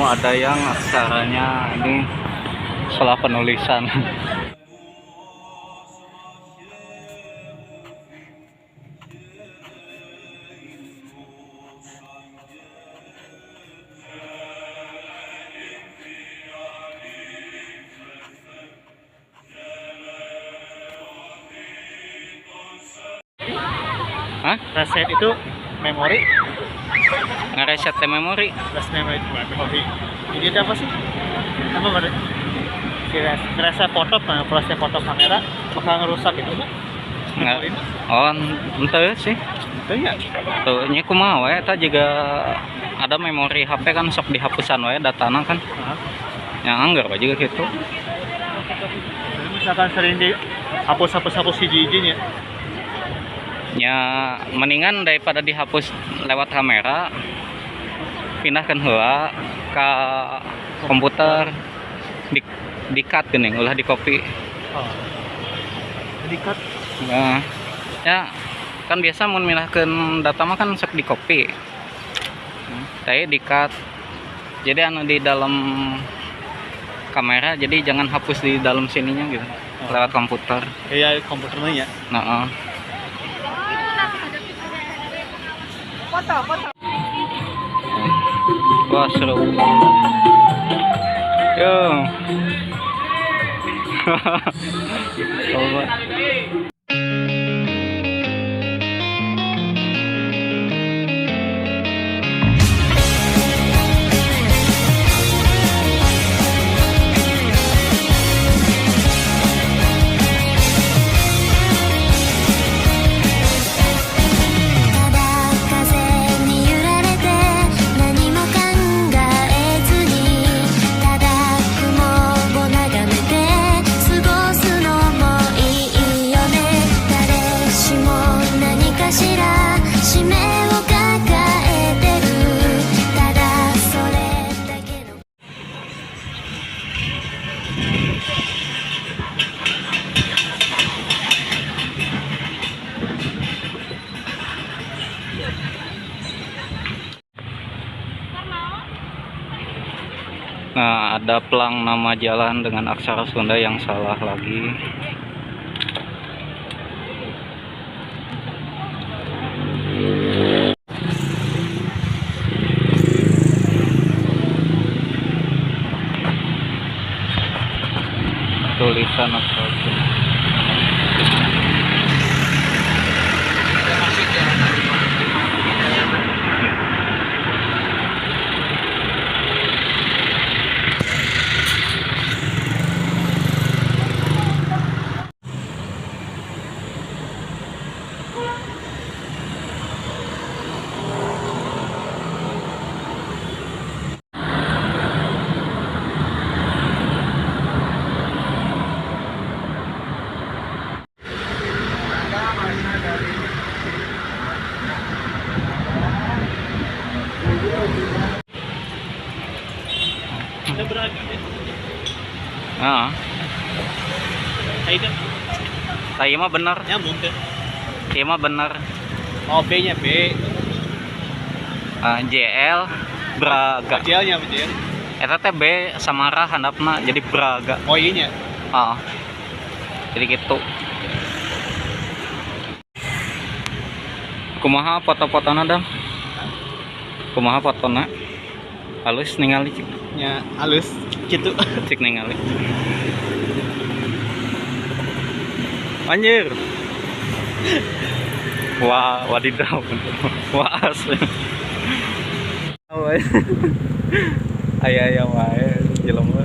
Ketemu ada yang aksaranya ini salah penulisan. Hah? Reset itu memori. Ngereset memori. Reset memori. Jadi itu apa sih? Apa berarti? Reset foto, proses foto kamera bakal ngerusak itu kan? Nggak. Oh, ente sih. Ente ya? Tuh, nya kumaha we eta juga ada memori HP kan sok dihapusan we datana kan. Yang anggar we juga gitu. Jadi misalkan sering dihapus-hapus-hapus hiji-hijinya. Ya mendingan daripada dihapus lewat kamera, pindahkan heula ke komputer, di cut geuning, ulah di copy. Oh. Di cut? Nah, ya kan biasa mun mindahkeun data mah kan sok di copy. Tapi di cut. Jadi anu di dalam kamera, jadi jangan hapus di dalam sininya gitu. Oh. Lewat komputer. Iya, komputernya ya. Nah, Foto, foto. Wah, seru. Yo. Coba. Nah, ada pelang nama jalan dengan aksara Sunda yang salah lagi. Tulisan aksara Sunda. Nah. Saya mah bener. Nyambung tuh. Saya mah bener. Oh, B-nya B. JL Braga. JL-nya JL. Eta teh B Samara handapna jadi Braga. Oh, iya nya. Heeh. Jadi gitu. Kumaha foto-fotona, Dam? Kumaha fotona? Halus ningali cik. Nya halus gitu. Cik ningali. Anjir. Wah, wadidaw. Wah, asli. Aya-aya wae jelema.